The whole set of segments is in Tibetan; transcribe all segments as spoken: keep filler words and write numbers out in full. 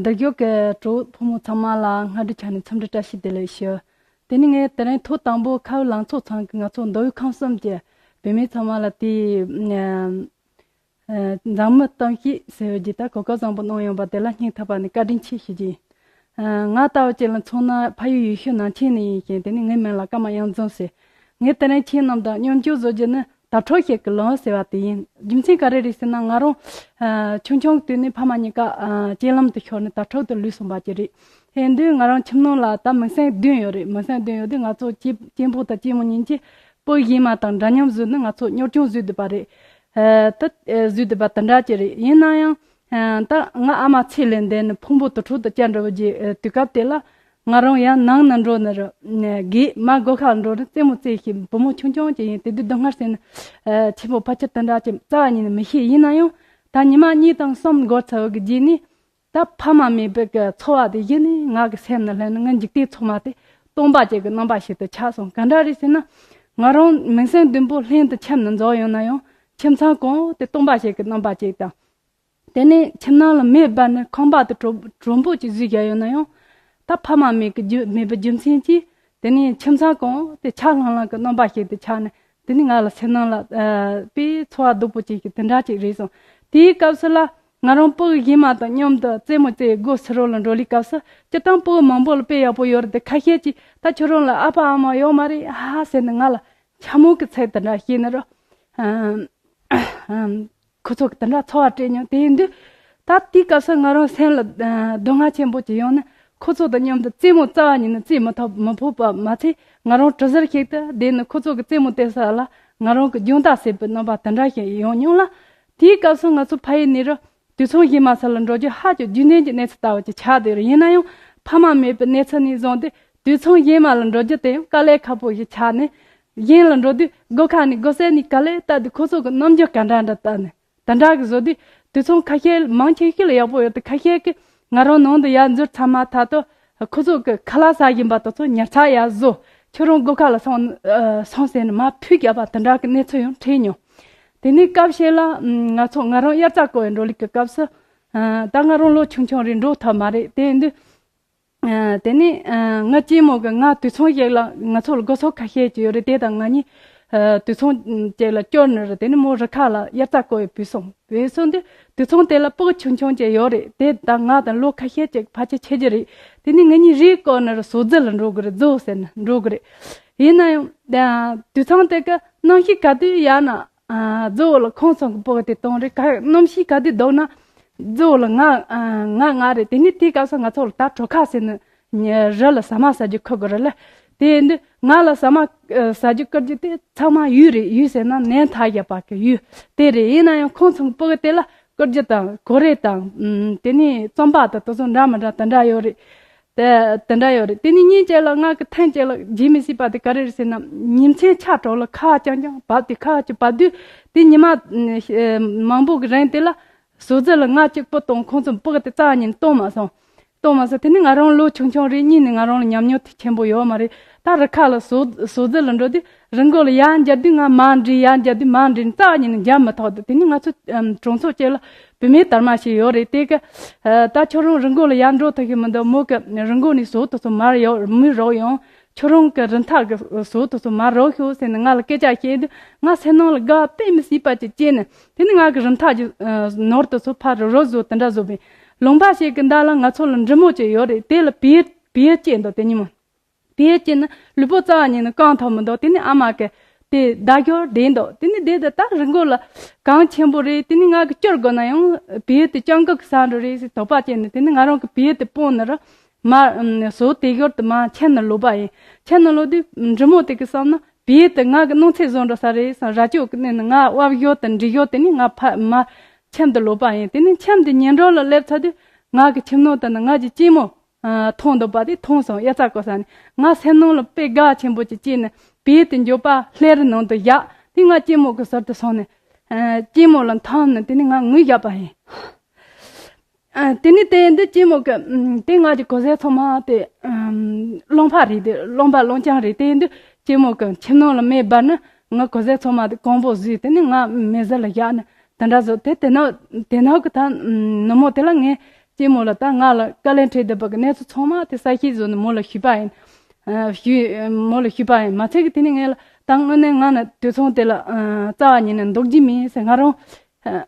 འདིར་བཞུགས་ཀྱི་གྲོགས་ཕོ་མོ་ཚང་མ་ལ་སྔ་དྲོའི་ཆ་ནས་འཚམས་འདྲི་བཀྲ་ཤིས་བདེ་ལེགས་ཞུ། དེ་ནས་ངས་དེ་རིང་ཐོག་དང་པོ་ཁ་བའི་ལང་ཚོ་ཚང་གི་ང་ཚོ་མདོ་དབུས་ཁམས་གསུམ་གྱི་བུད་མེད་ཚང་མ་ལ་དེའི། ཨ། ཨ། མཛངས་མའི་གཏམ་བཤད་ཟེར་བའི་ད་གོ་སྐབས་བཟང་པོ་གནང་ཡོང་པ་དེ་ལ་སྙིང་ཐག་པ་ནས་བཀའ་དྲིན་ཆེ་ཞུ་རྒྱུ་ཡིན། ཨ། ང་ལྟ་བུ་ཅིག་ལ་མཚོན་ན་ཕ་ཡུལ་ཡུལ་ཤུལ་ནང་ཆེན་ནས་ཡིན་ཞིང་། དེ་ནས་ངའི་མིང་ལ་ཀརྨ་གཡང་འཛོམས་ཟེར། ངས་དེ་རིང་ཁྱེད་རྣམས་དང་མཉམ་སྤྱོད་བཟོ་རྒྱུ་ནི་དྭ་ཕྲུག་ཞིག་གི་ལམ་ཟེར་བ་དེ་ཡིན། རྒྱུ་མཚན་ག་རེ་རེད་ཟེར་ན། ང་རང་ཨ་ཆུང་ཆུང་གི་དུས་ནས་ཕ་མ་གཉིས་ཀ་ཨ་རྐྱེན་ལམ་དུ་ཤོར་ནས་དྭ་ཕྲུག་ཏུ་ལུས་སོང་བ་ཅིག་རེད། དེ་དུས་ང་རང་ཁྱིམ་ནང་ལ་ད་མིང་སྲིང་བདུན་ཡོད་རེད། མིང་སྲིང་བདུན་ཡོད་དུས་ང་ཚོ་གཅེན་གཅེན་པོ་དང་གཅེན་མོ་གཉིས་ཀྱིས་སྤུ་གུ་གཞན་མ་དང་འདྲ་མཉམ་བཟོས་ནས་ང་ཚོ་གཉོར་སྐྱོང་བཟོས་བསྡད་པ་རེད། ཨ་ད་ཨ་བཟོས་བསྡད་པ་དེ་འདྲ་ཅིག་རེད། ཡིན་ན་ཡང་ཨ་ད་ང་ཨ་མ་ཚེ་ལས་འདས་ནས་ཕུང་པོ་དྭ་ཕྲུག་ཏུ་བསྐྱལ་འགྲོ་བའི་རྗེས་ཨ་དུས་སྐབས་དེ་ལ་ང་རང་ཡང་ནང་ན་འགྲོ་ནི་རུ། ཨ་དགེ་མ་སྒོ་ཁར་འགྲོ་ནི་རྩེད་མོ་རྩེ་ཞིང་། བུ་མོ་ཆུང་ཆུང་ཅིག་ཡིན། དེ་དུས་སྡུག་བསྔལ་ཟེར་ནི་ཨ་ཆེན་པོ་ཕལ་ཆེར་དེ་འདྲ་ཅིག་རྩ་བ་ཉིད་ནས་མི་ཤེས། ཡིན་ན་ཡང་ད་ཉི་མ་གཉིས་དང་གསུམ་འགོར་ཚར་བའི་རྗེས་ནས། ད་ཕ་མ་མེད་པའི་གི་འཚོ་བ་དེ་གཞི་ནས་ང་གི་སེམས་ནང་ལྷན་ནས་ངའི་འཇིག་རྟེན་ཚང་མ་དེ་སྟོང་པ་ཅིག་གི་རྣམ་པ་ཞིག་ཏུ་ཆགས་སོང་། ག་འདྲ་རེད་ཟེར་ན། ང་རང་མིང་སྲིང་བདུན་པོ་ལྷན་དུ་ཁྱིམ་ནང་འཛོམས་ཡོང་ན་ཡང་ཁྱིམ་ཚང་གང་དེ་སྟོང་པ་ཞིག་གི་རྣམ་པ་ཅིག་དང་། དེ་ནས་ཁྱིམ་ནང་ལ་མེ་སྦར་ནས་ཁང་པ་དེ་དྲོ་དྲོན་པོ་ཅིག་བཟོས་བཞག་ཡོད་ན་ཡང་། ད་ཕ་མ་མེད་ཀྱི་རྒྱུ་མེད་པའི་རྒྱུ་མཚན་གྱིས་དེ་ནས་ཁྱིམ་ཚང་གང་དེ་ཆགས་ལྷང་ལྷང་གི་རྣམ་པ་ཞིག་ཏུ་ཆགས་ནས། དེ་ནས་ང་ལ་སེམས་ནང་ལ་ཨ་དཔེ་ཚོར་བ་སྡུག་པོ་ཅིག་གི་དེ་འདྲ་ཅིག་རེད་སོང་། དེའི་སྐབས་སུ་ལ་ང་རང་སྤུ་གུ་གཞན་མ་དང་མཉམ་དུ་རྩེད་མོ་རྩེ་སྒོ་ཕྱི་རོལ་ལ་འགྲོ་ལི་སྐབས་སུ། སྤྱིར་བཏང་སྤུ་གུ་མང་པོ་ལ་དཔེ་ཡག་པོ་ཡོད་རེད་དེ། ཁ་ཤས་ཀྱིས་ད་ཁྱོད་རང་ལ་ཨ་ཕ་ཨ་མ་ཡོད་མ་རེད་ཧ་ཟེར་ནས་ང་ལ་འཕྱ་སྨོད་ཀྱི་ཚིག་དེ་འདྲ་བཤད་ནི་རུ། ཨ་ཁོ་ཚོ་གི་དེ་འདྲ་ཚོར་བ་སྤྲད་མྱོང་། དེ་ཡིན་དུས་ད་དེའི་སྐབས་སུ་ང་རང་སེམས་ལ་ཨ་སྡུག་བསྔལ་ཆེན་པོ་ཅིག་ཡོང་ནས། ཁོ་ཚོ་དང་མཉམ་དུ་རྩེད་མོ་རྩ་བ་ཉིད་ནས་རྩེད་མི་ཐུབ་མི་ཕོད་པ་མ་ཚད། ང་རང་གྲུ་ཟུར་ཞིག་ཏུ་བསྡད་ནས་ཁོ་ཚོ་གི་རྩེད་མོ་རྩེ་ས་ལ་ང་རང་གི་རྒྱང་ལྟ་ཟེར་བའི་རྣམ་པ་དེ་འདྲ་ཞིག་ཡོང་མྱོང་ལ། དེའི་སྐབས་སུ་ང་ཚོ་ཕ་ཡུལ་ནས་རུ་དུད་ཚང་གཞན་མ་ས་ལ་འགྲོ་རྒྱུ་ཧ་ཅང་རྒྱུན་ལྡན་གྱི་གནས་ཚུལ་ལྟ་བུ་ཅིག་ཆགས་བསྡད་རེད། ཡིན་ན་ཡང་ཕ་མ་མེད་པའི་གནས་ཚུལ་ནས་བཟུང་སྟེ་དུད་ཚང་གཞན་མ་ལ་འགྲོ་རྒྱུ་དེ་ཡང་དཀའ་ལས་ཁག་པོ་ཞིག་ཆགས་ནས། གཞན་ལ་འགྲོ་དུས་སྒོ་ཁ་ནས་སྒོ་གསེབ་ནས་ག་ལེར་ལྟ་དུས་ཁོ་ཚོ་གི་རྣམ་འགྱུར་ག་འདྲ་འདྲ་ལྟ་ནས། དེ་འདྲ་གི་བཟོ་དུས་དུད་ཚང་ཁ་ཤས་མང་ཆེ་ཤོས་ལ་ཡག་པོ་ཡོད་དེ། ཁ་ཤས་ཀྱིས་ང་རང་ནང་དུ་ཡར་འཛུལ་ཚར་མ་ཐག་ཏུ་ཁོ་ཚོ་གི་ཁ་ལག་ཟ་བཞིན་པ་དེ་ཚོ་ཉར་ཚགས་ཡར་བཟོ། ཁྱོད་རང་སྒོ་ཁ་ལ་སོང་ཨ་སོང་ཟེར་ནས་མར་ཕུད་བརྒྱབ་པ་དེ་འདྲ་གི་གནས་ཚུལ་ཡང་འཕྲད་མྱོང་། དེ་ནས་སྐབས་ཤིག་ལ་ང་ཚོ་ང་རང་དབྱར་རྩྭ་བརྐོ་བའི་འགྲོ་ལུགས་ཀྱི་སྐབས་སུ། ཨ་ད་ང་རང་ལོ་ཆུང་ཆུང་རེད། འགྲོ་ཐུབ་མ་རེད། དེ་ཡིན་དུས། ཨ་དེ་ནས་ཨ་ང་གཅེན་མོ་གི་ང་དུད་ཚང་ཞིག་ལ། ང་ཚོ་ལ་སྒོ་ཟོག་ཁ་ཤས་ཅིག་ཡོད་རེད། དེ་དང་ང་གཉིས་ཨ་དུད་ཚང་ཅིག་ལ་བསྐྱུར་ནི་རེད། དེ་ནས་མོ་རི་ཁ་ལ་དབྱར་རྩྭ་བརྐོ་བའི་བུད་སོང་། བུད་སོང་དུས་དུད་ཚང་དེ་ལ་སྤུ་གུ་ཆུང་ཆུང་ཅིག་ཡོད་རེད། དེ་དང་ང་དང་ལོ་ཁ་ཤས་ཅིག་ཕལ་ཆེར་ཆེ་རྒྱུ་རེད། དེ་ནས་ང་གཉིས་རེས་བསྐོར་ནི་རུ་ཟོག་རྫི་ལ་འགྲོ་དགོས་རེད། རྫི་བོ་ཟེར་ནི་འགྲོ་དགོས་རེད། ཡིན་ན་ཡང་ཨ་དུད་ཚང་དེ་གི་གནམ་གཤིས་ག་དུས་ཡག་ན། ཨ་རྫི་བོ་ལ་ཁོང་ཚང་གི་སྤུ་གུ་དེ་གཏོང་རེད། ག་གནམ་གཤིས་ག་དུས་སྡུག་ན་རྫི་བོ་ལ་ང་ཨ་ང་ང་རེད། དེ་ནས་དེའི་སྐབས་སུ་ང་ཚོ་ལ་ད་གྲོ་ཁ་ཟེར་ནི་རི་ལ་ཟ་མ་ཟ་རྒྱུ་ཁུར་དགོས་རེད་ལ། དེ་ཡིན་དུས་ང་ལ་ཟ་མ་ཨ་ཟ་རྒྱུ་བསྐུར་རྒྱུ་དེ་ཚང་མ་ཡུལ་རེད། ཡུལ་ཟེར་ན་ནས་ཐག་བཞག་པ་གི་ཡུལ་དེ་རེད། ཡིན་ན་ཡང་ཁོང་ཚང་གི་སྤུ་གུ་དེ་ལ་བསྐུར་རྒྱུ་དང་གོ་རེ་དང་ཨམ་དེ་ནས་རྩམ་པ་དང་དེ་ཚོ་འདྲ་མི་འདྲ་དེ་འདྲ་ཡོད་རེད། དེ་དེ་འདྲ་ཡོད་རེད། དེ་ནས་ཉིན་གཅིག་ལ་ང་གི་ཐེངས་གཅིག་ལ་བརྗེད་མི་སྲིད་པ་དེ་ག་རེ་རེད་ཟེར་ན། ཉིན་མཚན་ཆ་གྲོགས་ལ་ཁ་རྐྱང་རྐྱང་བབས་ཏེ་ཁ་ཅིག་བབས་དུས་དེ་ཉི་མ་ཨ་མང་པོ་གི་རིང་དེ་ལ་ཟོག་རྫི་ལ་ང་གཅིག་པུ་གཏོང་། ཁོང་ཚོ་སྤུ་གུ་དེ་རྩ་བ་ཉིད་ནས་གཏོང་མ་སོང་། གཏོང་མ་སོང་། དེ་ནི་ང་རང་ལོ་ཆུང་ཆུང་རེད། གཉིས་ནི་ང་རང་ལ་ཉམས་མྱོང་དེ་ཆེན་པོ་ཡོད་མ་རེད། ད་རི་ཁ་ལ་ཟོག་ཟོག་རྫི་ལ་འགྲོ་དུས་རི་མགོ་ལ་ཡར་འགྱེལ་དུས་ང་མར་འགྲིལ། ཡར་འགྱེལ་དུས་མར་འགྲིལ། རྩ་བ་ཉིད་ནས་འགྱེལ་མི་ཐུབ་འདུག་དེ་ནི་ང་ཚོ་ཨམ་གྲོང་ཚོ་གཅིག་ལ་བུད་མེད་དར་མ་ཞིག་ཡོད་རེད། དེ་གི་ཨ་ད་ཁྱོད་རང་རི་མགོ་ལ་ཡར་འགྲོ་ཐུབ་ཀྱི་མི་འདུག་མོ་གི་རི་མགོ་ནས་ཟོག་དེ་ཚོ་མར་ཡོ་མར་རོག་ཡོང་། ཁྱོད་རང་གི་རི་མཐའ་གི་ཟོག་དེ་ཚོ་མར་རོག་ཤོག་ཟེར་ནས་ང་ལ་སྐད་ཆ་བཤད་དུས་ང་སེམས་ནང་ལ་དགའ་དཔེ་མི་སྲིད་པ་ཅིག་སྐྱེས་ནས། དེ་ནི་ང་གི་རི་མཐའ་གི་ཨ་ནོར་དེ་ཚོ་ཕར་རོག་རོག་བཟོ་དེ་འདྲ་བཟོ་བས། ལུང་པ་ཞིག་གི་མདའ་ལ་ང་ཚོ་ལ་འབྲི་མོ་ཅིག་ཡོད་རེད། དེ་ལ་བེའུ་བེའུ་སྐྱེས་འདུག་དེ་ཉིན་མོ། བེའུ་སྐྱེས་ན་ལུས་པོ་རྩ་བ་ཉིད་ནས་གང་ཐུབ་མི་འདུག་དེ་ནི་ཨ་མ་གིས་དེ་བདའ་རྒྱུར་བསྡད་འདུག་དེ་ནི་བསྡད་དེ་ད་རི་མགོ་ལ་གངས་ཆེན་པོ་རེད། དེ་ནི་ང་གིས་བསྐྱུར་དགོས་ན་ཡང་བེའུ་དེ་སྤྱང་ཀི་གིས་ཟ་འགྲོ་རེད་ཟེར་དོགས་པ་སྐྱེས་ནས། དེ་ནི་ང་རང་གིས་བེའུ་དེ་སྤུངས་ནས་ར་མར་ཨམ་ཟོག་དེ་ཞོར་དུ་མར་ཁྱེར་ནས་ལོག་པ་ཡིན། ཁྱེར་ནས་ལོག་དུས་འབྲི་མོ་དེ་གིས་བསམ་ན་བེའུ་དེ་ང་གི་གནོད་འཚེ་བཟོ་འགྲོ་ས་རེད་བསམ། རྭ་ཅོ་གིས་མནན་ནས་ང་དབབ་ཞོར་དུ་འགྲིལ་ཞོར་དེ་ནི་ང་ཕར་མར་ཁྱིམ་དུ་ལོག་པ་ཡིན། དེ་ནི་ཁྱིམ་དེ་ཉེ་འགྲམ་ལ་སླེབས་ཚར་དུས་ང་གི་ཁྱིམ་ནང་དུ་ནི་ང་གི་གཅེན་མོ་ཨ་མཐོང་འདུག་པ་དེ་མཐོང་སོང་། དབྱར་རྩྭ་བརྐོ་ས་ནས། ང་སེམས་ནང་ལ་དཔེ་དགའ་ཆེན་པོ་ཅིག་སྐྱེས་ནས་བེའུ་དེ་མགྱོགས་པ་ལྷས་རའི་ནང་དུ་བཞག་དེ་ང་གཅེན་མོ་གི་ཟུར་དུ་སོང་ནས་ཨ་གཅེན་མོ་ལ་འཐམས་ནས་དེ་ནི་ང་ངུས་བཞག་པ་ཡིན། ཨ་དེ་ནི་དེ་ཡིན་དུས་གཅེན་མོ་གི་ཨམ་དེ་ང་གི་གོས་གཟན་ཚང་མ་དེ་ཨམ་རླངས་པ་རེད། དེ་རླངས་པ་རླངས་རྐྱང་རེད། དེ་ཡིན་དུས་གཅེན་མོ་གི་ཁྱིམ་ནང་ལ་མེ་སྦར་ནས་ང་གོས་གཟན་ཚང་མ་དེ་གང་པོ་བཟོས། དེ་ནི་ང་མེ་ཟུར་ལ་བཞག་ནས་དེ་འདྲ་བཟོ། དེ་དེ་ནང་དེ་ནང་གི་ད་ཨམ་ནུབ་མོ་དེ་ལ་ངས་ ཅེས་མོ་ལ་ད་ང་ལ་དཀའ་ལས་འཕྲད་བསྡད་པ་གི་གནས་ཚུལ་ཚང་མ་དེ་གསལ་བཤད་བཟོས་ནས་མོ་ལ་ཞུས་པ་ཡིན། ཨ་ཞུས་མོ་ལ་ཞུས་པ་ཡིན། མ་ཚད་ཀྱི་དེ་ནས་ངས་ལ་ད་དངོས་གནས་ང་ནི་དུད་ཚང་དེ་ལ་ཨ་རྩ་བ་ཉིད་ནས་འདུག་རྒྱུ་མིན་ཟེར། ང་རང་ཨ་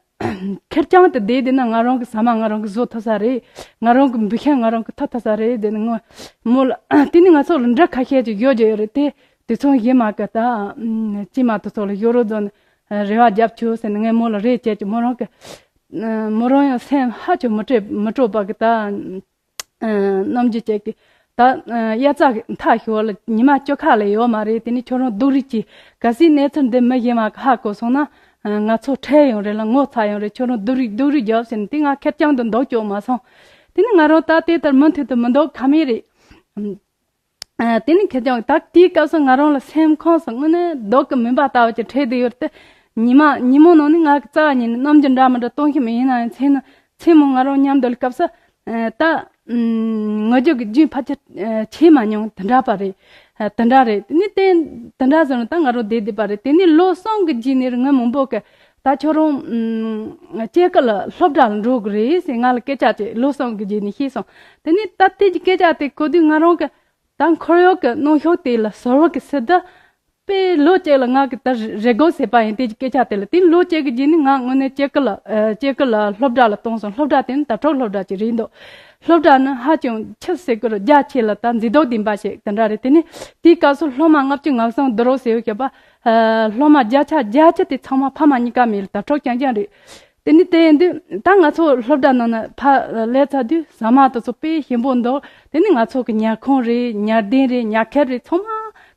ཁེར་རྐྱང་དུ་བསྡད་བསྡད་ན་ང་རང་གི་ཟ་མ་ང་རང་གིས་བཟོ་ཐུབ་ས་རེད། ང་རང་གི་འབུ་ཤ་ང་རང་གིས་འཐུ་ཐུབ་ས་རེད། དེ་ནས་ངོ་མོ་ལ་དེ་ནས་ང་ཚོ་ལ་འདྲ་ཁ་ཤས་ཅིག་ཡོད་ཀྱི་ཡོད་རེད། དེ་དུད་ཚང་གཞན་མ་གི་ད་ཨ་ཅི་མ་དུ་ཚོ་ལ་ཡོ་རོ་ཛོན་རེ་བ་རྒྱབ་ཆོག་ཟེར་ནས་ངས་མོ་ལ་རེ་བྱས་ཀྱི། མོ་རང་གི་མོ་རང་ཡང་སེམས་ཧ་ཅང་མི་སྤྲོ་མི་སྤྲོ་བ་གི་ད་ཨ་རྣམ་འགྱུར་བྱེད་ཀྱི། ད་ཨ་དབྱར་རྩྭ་གི་མཐའ་ཞོར་ལ་ཉི་མ་བཅུ་ཁ་ལས་ཡོད་མ་རེད། དེ་ནས་ཁྱོད་རང་སྡུག་རུས་ཀྱིས་གལ་སྲིད་གནས་ཚུལ་འདི་མི་གཞན་མ་གི་ཧ་གོ་སོང་ན་ཨ་ང་ཚོ་ཁྲེལ་ཡོང་རེད་ལ་ངོ་ཚ་ཡོང་རེད། ཁྱོད་རང་སྡུག་རུས་སྡུག་རུས་རྒྱབ་ཟེར་ནས་དེ་ང་ཁེར་རྐྱང་དུ་འདུག་ཆོག་མ་སོང་། དེ་ནས་ང་རང་ད་དེ་ལྟར་མུ་མཐུད་དུ་མི་འདུག་ཁ་མེད་རེད། ཨ་དེ་ནི་ཁེར་རྐྱང་ད་དེའི་སྐབས་སུ་ང་རང་ལ་སེམས་ཁོངས་སུ་དངོས་གནས་སྡུག་གི་མུན་པ་ལྟ་བུ་ཅིག་འཕྲད་བསྡད་ཡོད་དེ། ཉི་མ་ཉིན་མོ་ནང་ནས་ང་གི་རྩ་བ་ཉིད་ནས་རྣམ་འགྱུར་འདྲ་མི་འདྲ་སྟོན་གྱི་མེད། ཡིན་ན་ཡང་མཚན་ནི་མཚན་མོ་ང་རང་མཉམ་སྡོད་སྐབས་སུ་ཨ་ད་ཨུམ་ངུ་རྒྱུ་གི་རྒྱུན་ཕལ་ཆེར་ཨ་བྱས་མ་མྱོང་། དེ་འདྲ་པ་རེད། ཨ་དེ་འདྲ་རེད། དེ་ནི་དེ་དེ་འདྲ་བཟོས་ན་ད་ང་རང་བསྡད་བསྡད་པ་རེད། དེ་ནི་ལོ་གསུམ་གྱི་རྗེས་ནས་ངའི་མུན་པོ་གི་ད་ཁྱོད་རང་ཨུམ་སྐྱེ་རྒུ་ལ་སློབ་གྲྭ་ལ་འགྲོ་དགོས་རེད་ཟེར་ང་ལ་སྐད་ཆ་དེ་ལོ་གསུམ་གྱི་རྗེས་ནས་བཤད་སོང་། དེ་ནི་ད་དེ་གི་སྐད་ཆ་དེ་གོ་དུས་ང་རང་གི་ད་འཁོར་གཡོག་གི་གནོན་ཤུགས་དེ་ལ་ཟུར་བ་གི་སྲིད་དུ་དཔེ་ལོ་གཅིག་ལ་ང་གི་ད་རེ་སྒུག་ཟེར་བ་ཡིན། དེ་གི་སྐད་ཆ་དེ་ལ་དེ་ལོ་གཅིག་གི་རྗེས་ནས་ང་དངོས་གནས་སྐྱེ་རྒུ་ལ་ཨ་སྐྱེ་རྒུ་ལ་སློབ་གྲྭ་ལ་བཏང་སོང་། སློབ་གྲྭ་དེ་ནི་དྭ་ཕྲུག་སློབ་གྲྭ་ཅིག་རེད་འདུག་སློབ་གྲྭ་ནི་ཧ་ཅང་ཆི་ཟེར་དགོས་རེད། རྒྱ་ཆེ་ལ་ད་མཛེས་སྡུག་ལྡན་པ་ཞིག་དེ་འདྲ་རེད། དེ་ནི་དེའི་སྐབས་སུ་སློབ་མ་ལྔ་བཅུ་ང་གསུམ་བསྡུ་རོགས་ཟེར་བའི་སྐབས་ཨ་སློབ་མ་བརྒྱ་ཆ་བརྒྱད་ཅུ་དེ་ཚང་མ་ཕ་མ་གཉིས་ཀ་མེད་ལ་དྭ་ཕྲུག་རྐྱང་རྐྱང་རེད། དེ་ནི་དེ་ཡིན་དུས་ད་ང་ཚོ་སློབ་གྲྭ་ནང་ན་ཕར་སླེབས་ཚར་དུས་ཟ་མ་དེ་ཚོ་དཔེ་ཞིམ་པོ་འདུག་དེ་ནི་ང་ཚོ་གི་ཉལ་ཁང་རེད། ཉལ་གདན་རེད། ཉལ་ཁེབས་རེད། ཚང་མ་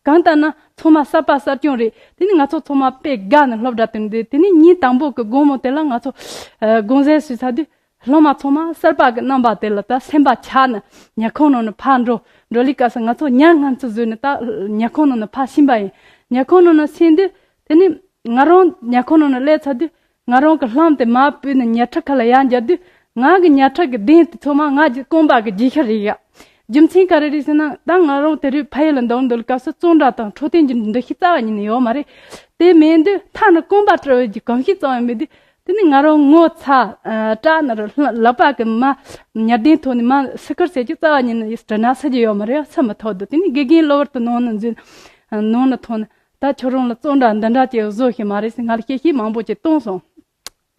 གང་ལྟར་ན་ཚང་མ་གསར་པ་གསར་རྐྱང་རེད། དེ་ནི་ང་ཚོ་ཚང་མ་དཔེ་དགའ་ནས་སློབ་གྲྭ་དེར་འདུག་དེ་ནི་ཉིན་དང་པོ་གི་དགོང་མོ་དེ་ལ་ང་ཚོ་ཨ་དགོང་ཟས་ཟོས་ཚར་དུས་སློབ་མ་ཚང་མ་གསར་པ་གི་རྣམ་པ་དེ་ལ་ད་སེམས་པ་ཆགས་ནས་ཉལ་ཁང་ནང་ནས་ཕར་འགྲོ། འགྲོ་ལི་སྐབས་སུ་ང་ཚོ་ཉལ་སྔ་ཚོད་བཟོས་ནས་ད་ཉལ་ཁང་ནང་ནས་ཕར་ཕྱིན་པ་ཡིན། ཉལ་ཁང་ནང་ནས་ཕྱིན་དུས་དེ་ནི་ང་རང་ཉལ་ཁང་ནང་ནས་སླེབས་ཚར་དུས་ང་རང་གི་ལྷམ་དེ་མར་ཕུད་ནས་ཉལ་ཁྲི་ཁ་ལ་ཡར་འབྱར་དུས་ང་གི་ཉལ་ཁྲི་གི་གདན་དེ་ཚང་མ་ང་གི་རྐང་པ་གི་རྗེས་ཤུལ་རེད་ཡ། རྒྱུ་མཚན་ག་རེ་རེད་ཟེར་ན་ད་ང་རང་དེ་རིང་ཕ་ཡུལ་ལ་འདུག་འདུག་སྐབས་སུ་བཙོན་འདྲ་དང་འཕྲོད་བསྟེན་གྱི་འདུ་ཤེས་རྩ་བ་ཉིད་ནས་ཡོད་མ་རེད། དེ་མེད་དུས་ཐ་ན་རྐང་པ་བཀྲུ་བའི་གི་གོམས་གཤིས་ཙམ་ཡང་མེད་དུས་དེ་ནི་ང་རང་ངོ་ཚ་ཨ་སྐྲག་ནས་ལག་པ་གི་མར་ཉལ་གདན་ཐོག་ནས་མར་སི་ཁུར་ཟེར་གྱི་རྩ་བ་ཉིད་ནས་བྲུ་ན་སི་གི་ཡོད་མ་རེད། སི་མི་ཐོག་འདུག་དེ་ནི་དགེ་རྒན་གློ་བུར་དུ་ནང་ནས་འཛུལ་ནང་ནས་ཐོན། ད་ཁྱོད་རང་ལ་བཙོན་འདྲ་འདི་འདྲ་ཅིག་བཟོ་ཤེས་མ་རེད་ཟེར་ང་ལ་གཤེ་གཤེ་མང་པོ་ཅིག་གཏོང་སོང་།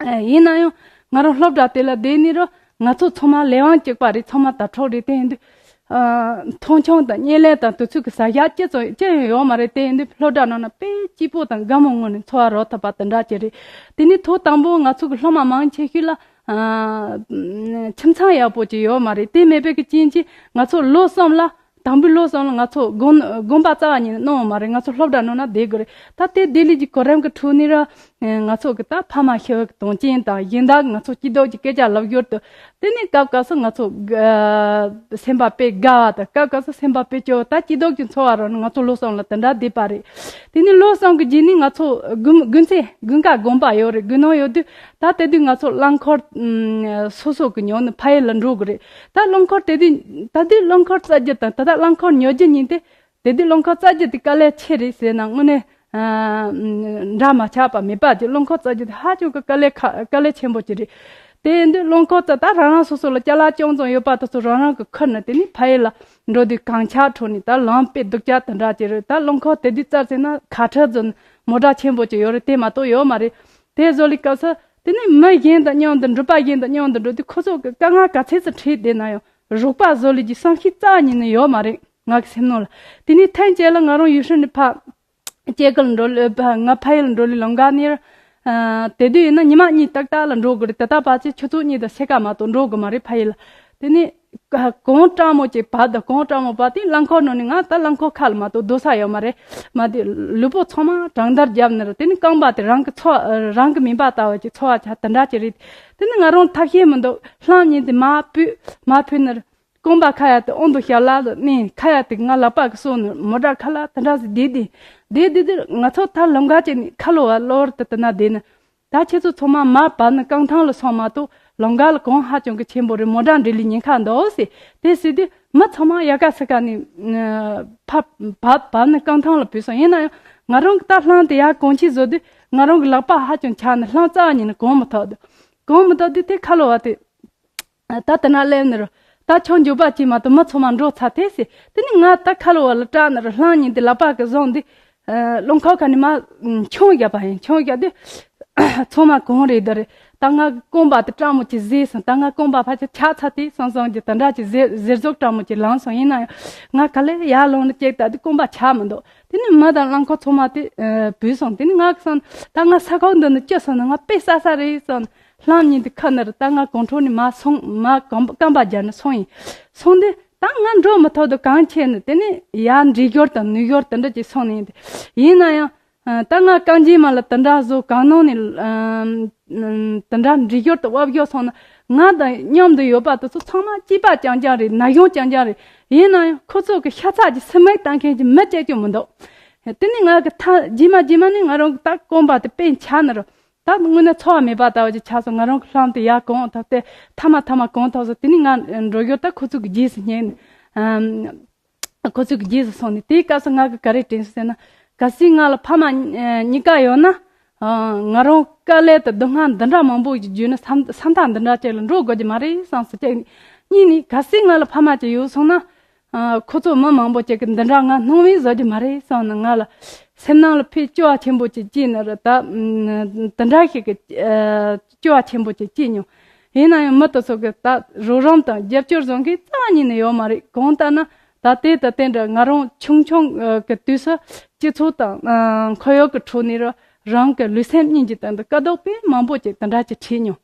ཨ་ཡིན་ན་ཡང་ང་རང་སློབ་གྲྭ་དེ་ལ་བསྡད་ནས་ར་ང་ཚོ་ཚང་མ་ལས་དབང་གཅིག་པ་རེད། ཚང་མ་དྭ་ཕྲུག་རེད། དེ་ཡིན་དུས་ཨ་མཐོང་ཆུང་དང་བརྙས་ལེན་དང་དུས་ཚོད་ཀྱི་ཟ་ཞག་ཅི་ཙམ་ཅི་ཡང་ཡོད་མ་རེད། དེ་ཡིན་དུས་སློབ་གྲྭ་ནང་ན་དཔེ་སྐྱིད་པོ་དང་དགའ་མོ་ངང་ནས་འཚོ་བ་རོལ་ཐུབ་པ་དེ་འདྲ་ཅིག་རེད། དེ་ནས་ཐོག་དང་པོ་ང་ཚོ་གི་སློབ་མ་མང་ཆེ་ཤོས་ལ་ཨ་ཁྱིམ་ཚང་ཡག་པོ་ཅིག་ཡོད་མ་རེད། དེ་མེད་པའི་གི་རྐྱེན་གྱིས་ང་ཚོ་ལོ་གསུམ་ལ། དང་པོའི་ལོ་གསུམ་ལ་ང་ཚོ་དགོན་དགོན་པ་རྩ་བ་ཉིད་ནས་གནང་བ་མ་རེད། ང་ཚོ་སློབ་གྲྭ་ནང་ན་བསྡད་དགོས་རེད། ད་དེ་བསྡད་ལས་ཀྱི་གོ་རིམ་གྱི་ཁྲོད་ནས་ར་ང་ཚོ་གི་ད་ཕ་མ་ཤི་བའི་གི་དོན་རྐྱེན་དང་གཞན་དག་ང་ཚོ་སྐྱིད་སྡུག་གི་སྐད་ཆ་ལབ་ཞོར་དུ་དེ་ནས་སྐབས་སྐབས་སུ་ང་ཚོ་གི་སེམས་པ་དཔེ་དགའ་བ་དང་སྐབས་སྐབས་སུ་སེམས་པ་དཔེ་སྐྱོ་བ། ད་སྐྱིད་སྡུག་གི་འཚོ་བ་རོལ་ནས་ང་ཚོ་ལོ་གསུམ་ལ་དེ་འདྲ་བསྡད་པ་རེད། དེ་ནས་ལོ་གསུམ་གི་རྗེས་ནས་ང་ཚོ་དགུན་དགུན་ཚེ་དགུན་ཁ་དགོན་པ་ཡོད་རེད། དགུན་གནང་ཡོད་དུས། ད་དེ་དུས་ང་ཚོ་རླངས་འཁོར་ཨམ་སོ་སོ་གི་ཉོ་ནས་ཕ་ཡུལ་ལ་འགྲོ་དགོས་རེད། ད་རླངས་འཁོར་དེ་དུས་ད་དུས་རླངས་འཁོར་བཙལ་རྒྱུ་དང་ད་ལྟ་རླངས་འཁོར་ཉོ་རྒྱུ་གཉིས་དེ། དེ་དུས་རླངས་འཁོར་བཙལ་རྒྱུ་དེ་དཀའ་ལས་ཆེ་རེད་ཟེར་ན་དངོས་གནས་ཨ་འདྲ་མ་ཆགས་པ་མེད་པ་དེ། རླངས་འཁོར་བཙལ་རྒྱུ་དེ་ཧ་ཅང་གི་དཀའ་ལས་ཁ་དཀའ་ལས་ཆེན་པོ་ཅིག་རེད། དེ་ཡིན་དུས་རླངས་འཁོར་བཙལ་ད་རང་རང་སོ་སོ་ལ་ཅ་ལག་ཅུང་ཙམ་ཡོད་པ་དེ་ཚོ་རང་རང་གི་ཁུར་ནས་དེ་ནས་ཕ་ཡུལ་ལ་འགྲོ་དུས་གངས་ཆག་ཁྲོད་ནས་ད་ལམ་དཔེ་སྡུག་ཅག་དེ་འདྲ་ཅིག་རེད། ད་རླངས་འཁོར་དེ་དུས་བཙལ་ཟེར་ན་ཁ་ཁྲ་ཚོ་མོ་ཊ་ཆེན་པོ་ཅིག་ཡོད་རེད། དེ་མ་གཏོགས་ཡོད་མ་རེད། དེ་བཟོ་ལི་སྐབས་སུ་དེ་ནས་མི་གཞན་དང་མཉམ་དུ་འགྲུལ་པ་གཞན་དང་མཉམ་དུ་འགྲོ་དུས་ཁོ་ཚོ་གི་དཀའ་ངལ་ག་ཚད་ཙམ་འཕྲད་བསྡད་ན་ཡང་རོགས་པ་བཟོ་ལི་གི་བསམ་ཤེས་རྩ་བ་ཉིད་ནས་ཡོད་མ་རེད་ང་གི་སེམས་ནང་ལ། དེ་ནས་ཐེངས་གཅིག་ལ་ང་རང་ཡུལ་ཤུལ་ནས་ཕ་སྐྱེ་རྒུ་ལ་འགྲོ་ལི་ཕ་ང་ཕ་ཡུལ་ལ་འགྲོ་ལི་ལམ་ཁ་ནས་ཨ་དེ་དུས་ཡིན་ན་ཉི་མ་གཉིས་ཏག་ཏག་ལ་འགྲོ་དགོས་རེད། དེ་ལྟར་བར་ཆད་ཆུ་ཚོད་གཉིས་དང་ཕྱེད་ཀ་མ་གཏོགས་འགྲོ་དགོས་མ་རེད་ཕ་ཡུལ་ལ། དེ་ནས་གངས་སྐྲག་མོ་ཅིག་བབས་དང་གངས་སྐྲག་མོ་བབས་དེ་རླངས་འཁོར་ནང་ནས་ང་ད་རླངས་འཁོར་ཁ་ལ་མ་གཏོགས་སྡོད་ས་ཡོད་མ་རེད། མ་དེ་ལུས་པོ་ཚང་མ་གྲང་འདར་བརྒྱབ་ནས་ར་དེ་ནི་རྐང་པ་དེ་རང་གི་ཚོ་རང་གི་མིན་པ་ལྟ་བུ་ཅིག་ཚོར་བ་ཆགས། དེ་འདྲ་ཅིག་རེད། དེ་ནི་ང་རང་ཐབས་ཤེས་མི་འདུག་ལྷམ་གཉིས་དེ་མར་ཕུད་མར་ཕུད་ནས་རྐང་པ་ཁ་ཡ་དེ་ཨོང་དུ་ཞབས་ལ་ལ་གནས། ཁ་ཡ་དེ་ང་ལག་པ་གིས་གསོ་ནས་མོ་ཊ་ཁ་ལ་དེ་འདྲ་ཟིག་བསྡད་དེ་བསྡད་བསྡད་དེ་ང་ཚོ་ད་ལམ་ཁ་ཅིག་ནས་ཁ་ལོ་བ་གློ་བུར་དུ་དེ་ན་བསྡད་ནས། ད་ཁྱེད་ཚོ་ཚང་མ་མར་བབས་ནས་རྐང་ཐང་ལ་སོང་མ་གཏོགས་ལམ་ཁ་ལ་གངས་ཧ་ཅང་གི་ཆེན་པོ་རེད། མོ་ཊ་འགྲིལ་ལི་ཉེན་ཁ་འདུག་ཟེར། དེ་ཟེར་དུས་མི་ཚང་མ་ཡ་ག་ས་ག་ནས་ཕར་བབས་བབས་ནས་རྐང་ཐང་ལ་བུད་སོང་། ཡིན་ན་ཡང་ང་རང་གི་ད་ལྷམ་དེ་ཡར་གོང་ཆེན་བཟོ་དུས་ང་རང་གི་ལག་པ་ཧ་ཅང་ཆག་ནས་ལྷམ་རྩ་བ་ཉིད་ནས་གོན་མི་ཐུབ་འདུག་གོན་མི་ཐུབ་དུས་དེ་ཁ་ལོ་བ་དེ་ ད་དེ་ན་སླེབས་ནི་རུ། ད་ཁྱོད་འགྱོད་པ་ཅིག་མ་གཏོགས་མི་ཚང་མ་འགྲོ་ཚར་ཐལ་ཟེར། དེ་ནི་ང་ད་ཁ་ལོ་བ་ལ་སྐྲག་ནི་རུ། ལྷམ་གཉིས་དེ་ལག་པ་གི་བཟུང་འདི། ཨ། རླངས་འཁོར་ཁ་ནས་མར་མཆོང་བརྒྱབ་པ་ཡིན། མཆོང་བརྒྱབ་དུས་ཚང་མ་གངས་རེད་འདི་རེད། ད་ང་རྐང་པ་དེ་སྐྲག་མོ་ཅིག་བཟས་སོང་། ད་ང་རྐང་པ་ཕལ་ཆེར་ཆག་ཚར་དེ་སོང་སོང་གི་དེ་འདྲ་ཅིག་གཟེར་གཟེར་ཟུག་སྐྲག་མོ་ཅིག་ལངས་སོང་། ཡིན་ན་ཡང་ང་ག་ལེར་ཡར་ལངས་ནས་ཅིག་ལྟ་དུས་རྐང་པ་ཆག་མི་འདུག་དེ་ནས་མི་དང་རླངས་འཁོར་ཚང་མ་དེ་ཨ་བུད་སོང་། དེ་ནས་ང་གི་བསམ། ད་ང་ས་ཁོག་འདི་ནས་སྐྱུར་སོང་ན་ང་དཔེ་ས་ས་རེད་བསམ། ལྷམ་གཉིས་དེ་ཁུར་ནི་རུ། ད་ང་གངས་ཁྲོད་ནས་མར་སོང་། མར་རྐང་པ་རྐང་པ་རྒྱབ་ནས་སོང་ཡིན། སོང་དུས་ད་ང་འགྲོ་མི་ཐུབ་དུས་གངས་ཆེ་ནས། དེ་ནས་ཡར་འགྲིལ་ཞོར་དང་ནུར་ཞོར་དེ་འདྲ་ཅིག་སོང་ནས་ཡིན་ཏེ། ཡིན་ན་ཡང་ཨ་ད་ང་རྐང་རྗེས་མ་ལ་དེ་འདྲ་བཟོ། གངས་ནང་ནས་ཨ་དེ་འདྲ་འགྲིལ་ཞོར་དང་བབས་ཞོར་སོང་ན། ང་དང་མཉམ་དུ་ཡོད་པ་དེ་ཚོ་ཚང་མ་སྐྱེས་པ་རྐྱང་རྐྱང་རེད། ན་གཞོན་རྐྱང་རྐྱང་རེད། ཡིན་ན་ཡང་ཁོ་ཚོ་གི་ཤ་ཚ་གི་སེམས་མེད་བཏང་མཁན་གྱི་མི་གཅིག་ཀྱང་མི་འདུག་དེ་ནས་ང་གི་ཐ་རྗེས་མ་རྗེས་མ་ནས་ང་རང་གི་ད་རྐང་པ་དེ་དཔེ་ཆག་ནི་རུ། ད་དངོས་གནས་འཚོ་བ་མེད་པ་ལྟ་བུ་ཅིག་ཆགས་སོང་། ང་རང་གི་ལྷམ་དེ་ཡར་གང་ཐོབ་སྟེ་ཐ་མ་ཐ་མ་གང་ཐོབ་སོང་། དེ་ནས་ང་འགྲོ་ཞོར་ད་ཁོ་ཚོ་གི་རྗེས་སུ་སྙེག་ནས། ཨམ། ཁོ་ཚོ་གི་རྗེས་སུ་སོང་ནས། དེའི་སྐབས་སུ་ང་གི་ག་རེ་དྲན་སོང་ཟེར་ན། གལ་སྲིད་ང་ལ་ཕ་མ་ཨ་གཉིས་ཀ་ཡོད་ན། ཨ། ང་རང་དཀའ་ལས་དང་སྡུག་བསྔལ་འདི་འདྲ་མང་པོ་ཞིག་བརྒྱུད་ནས་ས་ས་མཐའ་འདི་འདྲ་ཅིག་ལ་འགྲོ་དགོས་ཀྱི་མ་རེད་བསམ་སོང་། གཅིག་ནས། གཉིས་ནས་གལ་སྲིད་ང་ལ་ཕ་མ་ཅིག་ཡོད་སོང་ན། ཨ། ཁོ་ཚོ་མི་མང་པོ་ཅིག་གིས་འདི་འདྲ་ང་སྣང་བས་བཟོ་རྒྱུ་མ་རེད་བསམ་ནས། ང་ལ་སེམས་ནང་ལ་དཔེ་སྐྱོ་བ་ཆེན་པོ་ཅིག་སྐྱེས་ནི་རེད། ད་ཨ་འདི་འདྲ་ཞིག་གི་ཨ་སྐྱོ་བ་ཆེན་པོ་ཅིག་སྐྱེས་མྱོང་། ཡིན་ན་ཡང་མི་དེ་ཚོ་གི་ད་རོགས་རམ་དང་རྒྱབ་སྐྱོར་བཟོ་མཁན་རྩ་བ་ཉིད་ནས་ཡོད་མ་རེད། གང་ལྟར་ན་ད་དེ་དང་དེ་འདྲ་ང་རང་ཆུང་ཆུང་གི་དུས་སུ་སྤྱི་ཚོགས་དང་ཨ་ཁོར་ཡུག་གི་ཁྲོད་ནས་རང་གི་ལུས་སེམས་གཉིས་ཀྱི་སྟེང་དུ་དཀའ་སྡུག་དཔེ་མང་པོ་ཅིག་དེ་འདྲ་ཅིག་འཕྲད་མྱོང་།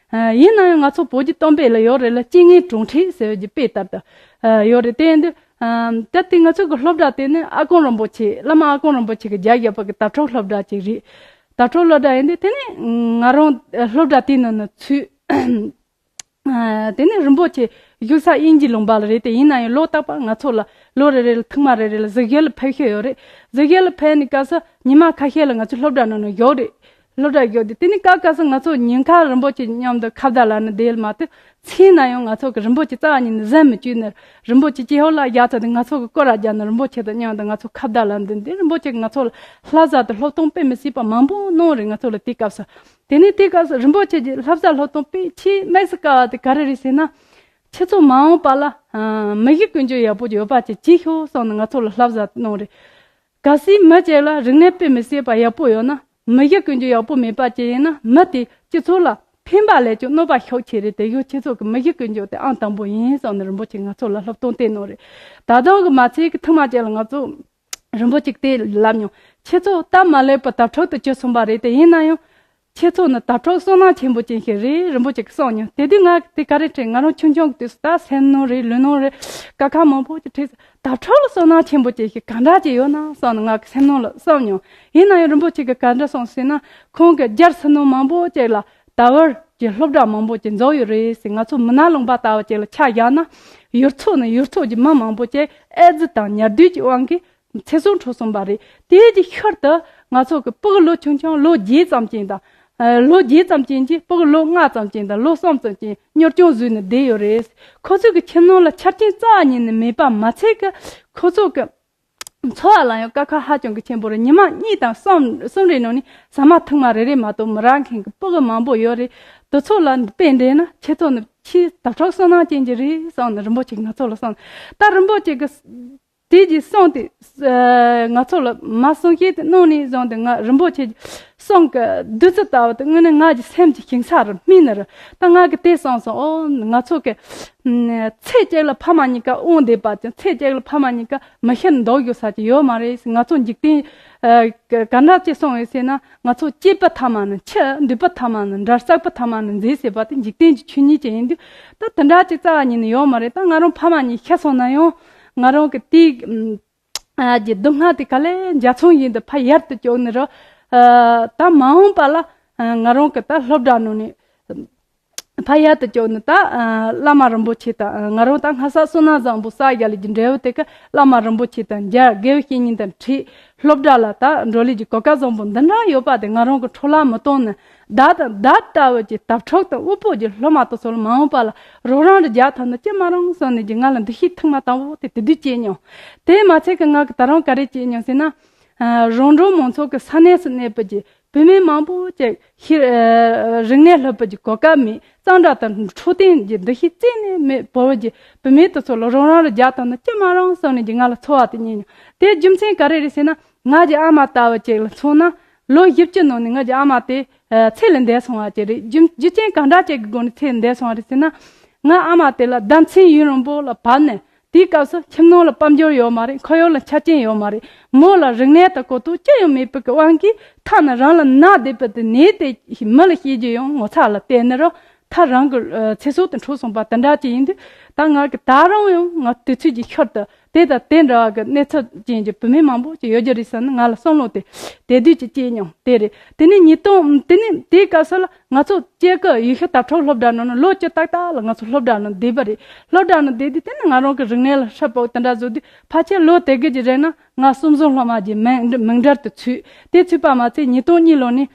ཨ། ཡིན་ན་ཡང་ང་ཚོ་བོད་ཀྱི་གཏམ་དཔེ་ལ་ཡོད་རེད་ལ། རྐྱེན་ངན་གྲོགས་འཕྲད་ཟེར་བའི་དཔེ་ལྟར་དུ་ཨ་ཡོད་རེད། དེ་ཡིན་དུས་ཨ་ད་དེ་ང་ཚོ་གི་སློབ་གྲྭ་དེ་ནི་ཨ་དཀོན་རིན་པོ་ཆེ། བླ་མ་ཨ་དཀོན་རིན་པོ་ཆེ་གིས་རྒྱག་ཡོད་པ་གི་དྭགས་ཁྲོད་སློབ་གྲྭ་ཅིག་རེད། དྭགས་ཁྲོད་སློབ་གྲྭ་ཡིན་དུས་དེ་ནི་ང་རང་སློབ་གྲྭ་དེའི་ནང་ན་ཚུད། ཨ། དེ་ནི་རིན་པོ་ཆེ་བཞུགས་ས་དབྱིན་ཇི་ལུང་པ་ལ་རེད་དེ། ཡིན་ན་ཡང་ལོ་རྟག་པར་ང་ཚོ་ལ་ལོ་རེ་རེ་ལ་ཐེངས་མ་རེ་རེ་ལ་གཟིགས་ཞིབ་ལ་ཕེབས་ཤོས་ཡོད་རེད། གཟིགས་ཞིབ་ལ་ཕེབས་ནས་སྐབས་སུ་ཉི་མ་ཁ་ཤས་ལ་ང་ཚོ་སློབ་གྲྭ་ནང་ན་བཞུགས་རེད། སློབ་གྲྭ་བཞུགས་དུས་དེ་ནི་སྐབས་སྐབས་སུ་ང་ཚོ་ཉིན་ཁ་རིན་པོ་ཆེ་མཉམ་དུ་ཁ་བརྡ་ལབ་ནི་དེ་མ་གཏོགས། མཚན་ན་ཡང་ང་ཚོ་གི་རིན་པོ་ཆེ་རྩ་བ་ཉིད་ནས་གཟིམ་མི་བཅུག་ནི། རིན་པོ་ཆེ་ཅིག་ཧོབ་ལ་བཞག་ཚར་དུས་ང་ཚོ་གི་སྐོར་ར་རྒྱག་ནི། རིན་པོ་ཆེ་དང་མཉམ་དུ་ང་ཚོ་ཁ་བརྡ་ལབ་ནི་དེ། རིན་པོ་ཆེ་གིས་ང་ཚོ་ལ་བསླབ་བྱ་དང་སློབ་སྟོན་དཔེ་མི་སྲིད་པ་མང་པོ་གནང་རེད། ང་ཚོ་ལ་དེ་སྐབས་སུ། དེ་ནས་དེ་སྐབས་སུ་རིན་པོ་ཆེ་གི་བསླབ་བྱ་སློབ་སྟོན་དཔེ་ཆེས་དམིགས་སུ་བཀར་བ་དེ་ག་རེ་རེད་ཟེར་ན། ཁྱེད་ཚོ་མ་འོངས་པ་ལ་ཨ་མི་གཞི་ཀུན་སྤྱོད་ཡག་པོ་ཡོད་པ་ཅིག་བྱེད་ཤོག་བསམ་ནས་ང་ཚོ་ལ་བསླབ་བྱ་གནང་རེད། གལ་སྲིད་མི་གཅིག་ལ་རིག་གནས་དཔེ་མི་སྲིད་པ་ཡག་པོ་ཡོད་ན། མི་གཞི་ཀུན་སྤྱོད་ཡག་པོ་མེད་པ་ཅིག་ཡིན་ན། མི་དེ་སྤྱི་ཚོགས་ལ་ཕན་པ་ལས་ཀྱང་གནོད་པ་ཤུགས་ཆེ་རེད། དེ་ཡང་ཁྱེད་ཚོ་གི་མི་གཞི་ཀུན་སྤྱོད་དེ་ཨང་དང་པོ་ཡིན་བསམ་ནས་རིན་པོ་ཆེ་ང་ཚོ་ལ་སློབ་སྟོན་བསྟན་གནང་རེད། ད་དུང་གི་མ་ཚད་ཀྱི་ཐེངས་མ་གཅིག་ལ་ང་ཚོ་རིན་པོ་ཆེ་གིས་དེ་ལབ་མྱོང་། ཁྱེད་ཚོ་སྟབས་མ་ལེགས་པར་དྭགས་ཁྲོད་དུ་གྱུར་སོང་བ་རེད་དེ། ཡིན་ན་ཡང་ཁྱེད་ཚོ་ནི་དྭགས་ཁྲོད་བསོད་ནམས་ཆེན་པོ་ཅན་ཞིག་རེད། རིན་པོ་ཆེ་གིས་གསུངས་མྱོང་། དེ་དུས་ང་དེ་ག་རེ་དྲན། ང་རང་ཆུང་ཆུང་གི་དུས་སུ་ད་སེམས་ནང་རེད་ལུས་ནང་རེད། དཀའ་ཁག་མང་པོ་ཅིག་འཕྲད། དྭགས་ཁྲོད་ལ་བསོད་ནམས་ཆེན་པོ་ཅན་ཞིག་ག་འདྲ་ཅིག་ཡོད་ན་བསམ་ནས་ང་གི་སེམས་ནང་ལ་བསམ་མྱོང་། ཡིན་ན་ཡང་རིན་པོ་ཆེ་གིས་ག་འདྲ་གསུངས་ཟེར་ན། ཁོང་གིས་རྒྱལ་ཕྱི་ནང་མང་པོ་ཅིག་ལ་དྭགས་བར་གྱི་སློབ་གྲྭ་མང་པོ་ཅིག་འཛུགས་ཡོད་རེད་ཟེར། ང་ཚོ་མི་ནག་ལུང་པ་ལྟ་བུ་ཅིག་ལ་ཆ་བཞག་ན། ཡུལ་ཚོ་ནས་ཡུལ་ཚོ་གི་མི་མང་པོ་ཅིག་ཨེ་ཙི་དང་ནད་དུག་གི་དབང་གིས་ཚེ་སྲོག་འཕྲོག་སོང་བ་རེད། དེའི་གི་ཤུལ་དུ་ང་ཚོ་གི་ཕྲུ་གུ་ལོ་ཆུང་ཆུང་ལོ་བརྒྱད་ཙམ་ཅན་དང་། ཨ། ལོ་བརྒྱད་ཙམ་ཅན་གྱི་ཕྲུ་གུ་ལོ་ལྔ་ཙམ་ཅན་དང་ལོ་གསུམ་ཙམ་ཅན་གཉོར་སྐྱོང་བཟོས་ནས་བསྡད་ཡོད་རེད། ཁོ་ཚོ་གི་ཁྱིམ་ནང་ལ་ཆ་རྐྱེན་རྩ་བ་ཉིད་ནས་མེད་པ་མ་ཚད་ཀྱི་ཁོ་ཚོ་གི་འཚོ་བ་ལ་ཡང་དཀའ་ཁག་ཧ་ཅང་གི་ཆེན་པོ་རེད། ཉི་མ་གཉིས་དང་གསུམ་གསུམ་རེའི་ནང་ནས་ཟ་མ་ཐུང་མ་རེ་རེ་མ་གཏོགས་མི་རག་མཁན་གྱི་ཕྲུ་གུ་མང་པོ་ཡོད་རེད། དེ་ཚོ་ལ་དཔེ་འདྲེན་ན་ཁྱེད་ཚོ་ནི་ཆེས་དྭགས་ཁྲོད་བསོད་ནམས་ཅན་གྱི་རེད་བསམ་ནས་རིན་པོ་ཆེ་ང་ཚོ་ལ་གསུངས། ད་རིན་པོ་ཆེ་གིས་དེ་གི་གསུང་དེ་ཨ་ང་ཚོ་ལ་མར་གསུང་བཤད་དེ་གནང་ནས་བཟུང་སྟེ། ང་རིན་པོ་ཆེ་གི་གསུང་གི་བདུད་རྩི་ལྟ་བུ་དེ་དངོས་གནས་ང་གི་སེམས་ཀྱི་ཞིང་ས་རུ་སྨིན་ནི་རེད། ད་ང་གིས་དེ་བསམ་སོང་། ཨོ། ང་ཚོ་གི་ཨ་ཚེ་གཅིག་ལ་ཕ་མ་གཉིས་ཀ་དབང་བསྡད་པ་ཅིག་ཚེ་གཅིག་ལ་ཕ་མ་གཉིས་ཀ་མི་ཤི་འདུག་ཡོད་ས་ཅིག་ཡོད་མ་རེད། ང་ཚོ་འཇིག་རྟེན་ཨ་ག་ག་འདྲ་ཅིག་སོང་ཡོད་ཟེར་ན། ང་ཚོ་སྐྱེས་པ་ཐ་མ་ནས་འཆི། འདུས་པ་ཐ་མ་ནས་འབྲལ། བསགས་པ་ཐ་མ་ནས་འཛད་ཟེར་བ་དེ་འཇིག་རྟེན་གྱི་ཆོས་ཉིད་ཅིག་ཡིན་དུས། ད་དེ་འདྲ་ཅིག་རྩ་བ་ཉིད་ནས་ཡོད་མ་རེད། ད་ང་རང་ཕ་མ་གཉིས་ཤི་སོང་ན་ཡང་། ང་རང་གི་དེའི་ཨ་གི་སྡུག་བསྔལ་དེ་ག་ལེར་འཇའ་ཚོན་བཞིན་དུ་ཕར་ཡལ་དུ་བཅུག་ནི་རེད། ཨ་ད་མ་འོངས་པ་ལ་ཨ་ང་རང་གི་ད་སློབ་གྲྭ་ནང་ནས་ཕར་ཡལ་དུ་བཅུག་ནི། ད་ཨ་བླ་མ་རིན་པོ་ཆེ་དང་། ཨ་ང་རང་ད་སྔ་ས་བསོད་ནམས་བཟང་པོ་བསགས་བཞག་ལས་ཀྱི་འབྲས་བུ་དེ་ག་བླ་མ་རིན་པོ་ཆེ་དང་མཇལ། དགེ་བའི་བཤེས་གཉེན་དང་འཕྲད། སློབ་གྲྭ་ལ་ད་འགྲོ་ལས་ཀྱི་གོ་སྐབས་བཟང་པོ་འདི་འདྲ་ཡོད་པ་དེ་ང་རང་གིས་འཕྲོ་བརླག་མི་གཏོང་ནི། བདག་དང་བདག་ལྟ་བུ་གྱི་དྭགས་ཁྲོད་དང་དབུལ་པོ་གྱི་སློབ་མ་དེ་ཚོ་ལ་མ་འོངས་པ་ལ་རོགས་རམ་རེ་རྒྱག་ཐུབ་ན་ཅི་མ་རུང་བསམ་ནས་ཀྱི་ང་ལ་འདུ་ཤེས་ཐེངས་མ་དང་པོ་དེ་དེ་དུས་སྐྱེས་མྱོང་། དེ་མ་ཚད་ཀྱི་ང་གིས་ད་རུང་ག་རེ་བྱས་མྱོང་ཟེར་ན། ཨ་རོང་འབྲོག་མང་ཚོགས་ཀྱི་ས་གནས་སུ་གནས་པའི་གྱི་ བུད་མེད་མང་པོ་ཅིག་ཤི་ཨ་རིག་གནས་སློབ་པའི་གི་གོ་སྐབས་མེད། གཙང་སྦྲ་དང་འཕྲོད་བསྟེན་གྱི་འདུ་ཤེས་རྩད་ནས་མེད། བོད་ཀྱི་བུད་མེད་དེ་ཚོ་ལ་རོགས་རམ་རེ་རྒྱག་ཐུབ་ན་ཅི་མ་རུང་བསམ་ནས་ཀྱི་ང་ལ་ཚོར་བ་དེ་རྙེད་མྱོང་། དེའི་རྒྱུ་མཚན་ག་རེ་རེད་ཟེར་ན། ང་གི་ཨ་མ་ལྟ་བུ་ཅིག་ལ་མཚོན་ན། ལོ་བཞི་བཅུ་ནང་ནས་ང་གི་ཨ་མ་དེ་ཨ་ཚེ་ལས་འདས་སོང་བ་ཅིག་རེད། རྒྱུ་རྒྱུ་རྐྱེན་གང་འདྲ་ཅིག་གི་སྒོ་ནས་ཚེ་ལས་འདས་སོང་བ་རེད་ཟེར་ན། ང་ཨ་མ་དེ་ལ་ཟླ་མཚན་ཡུན་རིང་པོ་ལ་བབས་ནས། དེའི་སྐབས་སུ་ཁྱིམ་ནང་ལ་དཔལ་འབྱོར་ཡོད་མ་རེད། ཁོར་ཡུག་ལ་ཆ་རྐྱེན་ཡོད་མ་རེད། མོ་ལ་རིག་གནས་དང་གོ་རྟོགས་ཅི་ཡང་མེད་པའི་གི་དབང་གིས། ཐ་ན་རང་ལ་ན་བསྡད་པ་དེ་ནད་དེ་མི་ལ་བཤད་རྒྱུ་ཡང་ངོ་ཚ་ལ་བལྟས་ནས་རང་ཐག་རང་གི་ཨ་ཚེ་སྲོག་དེ་འཕྲོག་སོང་པ་དེ་འདྲ་ཅིག་ཡིན་དུས། ད་ང་གི་ད་རུང་ཡང་ང་དུས་ཚོད་ཀྱི་ཤུལ་དུ་དེ་དང་དེ་འདྲ་བ་གི་གནས་ཚུལ་ཅན་གྱི་བུད་མེད་མང་པོ་ཅིག་ཡོད་རྒྱུ་རེད་བསམ་ནས་ང་ལ་བསམ་བློ་དེ་དེ་དུས་ཀྱི་སྐྱེས་མྱོང་། དེ་རེད། དེ་ནས་ཉིས་སྟོང་དེ་ནས་དེའི་སྐབས་སུ་ལ་ང་ཚོ་སྐྱེ་ཀ་ཡུལ་ཤུལ་དྭགས་ཕྲུག་སློབ་གྲྭ་ནང་ནས་ལོ་བཅུ་ཏག་ཏག་ལ་ང་ཚོ་སློབ་གྲྭ་ནང་བསྡད་པ་རེད། སློབ་གྲྭ་ནང་བསྡད་དུས་དེ་ནས་ང་རང་གི་རིག་གནས་ལ་ཧྲིལ་པོ་དེ་འདྲ་བཟོ་དུས། ཕལ་ཆེར་ལོ་དེ་གི་ཅིག་རིང་ན་ང་གསུམ་བཟང་སློབ་མ་གི་མིང་མིང་གྲལ་དུ་ཚུད། དེ་ཚུད་པ་མ་ཚད་ཉིས་སྟོང་གཉིས་ལོ་ནས།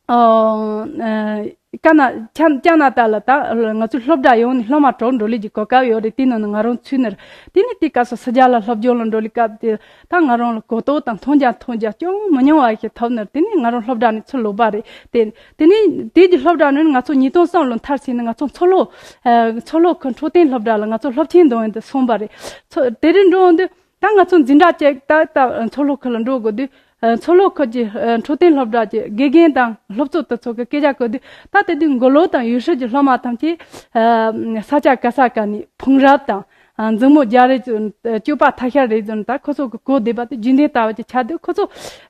ཨོ། ཨ། ཀ་ན་ཅ་ཅ་ན་ཏ་ལ་ད་ང་ཚོའི་སློབ་གྲྭ་ཡོངས་ནས་སློབ་མ་དྲུག་འགྲོ་ལས་ཀྱི་གོ་སྐབས་ཡོད་རེད། དེ་ནང་ནས་ང་རང་ཚུད་ནས། དེ་ནས་དེའི་སྐབས་སུ་ཕྱི་རྒྱལ་ལ་སློབ་སྦྱོང་ལ་འགྲོ་ལས་སྐབས་དེ་ད་ང་རང་ལ་གོ་རྟོགས་དང་མཐོང་རྒྱ་མཐོང་རྒྱ་ཅུང་མི་ཉུང་བ་ཞིག་ཐོབ་ནས། དེ་ནས་ང་རང་སློབ་གྲྭ་ནས་ཚུར་ལོག་པ་རེད། དེ་དེ་ནས་དེ་གི་སློབ་གྲྭ་ནས་ང་ཚོ་ཉིས་སྟོང་གསུམ་ལོ་མཐར་ཕྱིན་ནས་ང་ཚོ་མཚོ་ལྷོ། ཨ། མཚོ་ལྷོ་ཁུལ་འཕྲོད་བསྟེན་སློབ་གྲྭ་ལ་ང་ཚོ་སློབ་ཆེན་འདོན་ཡོང་དུ་སོང་པ་རེད། མཚོ་དེ་རིང་འགྲོ་འོང་དུས། ད་ང་ཚོ་འཛིན་གྲྭ་གཅིག་ད་ད་མཚོ་ལྷོ་ཁུལ་ལ་འགྲོ་དགོས་དུས། ཨ། མཚོ་ལྷོ་ཁུལ་གྱི་ཨ་འཕྲོད་བསྟེན་སློབ་གྲྭ་གྱི་དགེ་རྒན་དང་སློབ་གཙོ་དེ་ཚོ་གི་སྐད་ཆ་གོ་དུས། ད་དེ་དུས་མགོ་ལོག་དང་ཡུལ་ཤུལ་གྱི་སློབ་མ་ཐམས་ཅད། ཨ། ས་ཆ་ག་ས་ག་ནས་ཕུང་རབས་དང་། ཨ། མཛུབ་མོ་རྒྱག་རེས་ཚོ། སྤྱོད་པ་ཐ་ཤལ་རེད་ཟེར་ནས་ད་ཁོ་ཚོ་གི་གོ་བདེ་བ་དེ་རྒྱུན་ལྡན་ལྟ་བུ་ཅིག་ཆགས་དུས། ཁོ་ཚོ་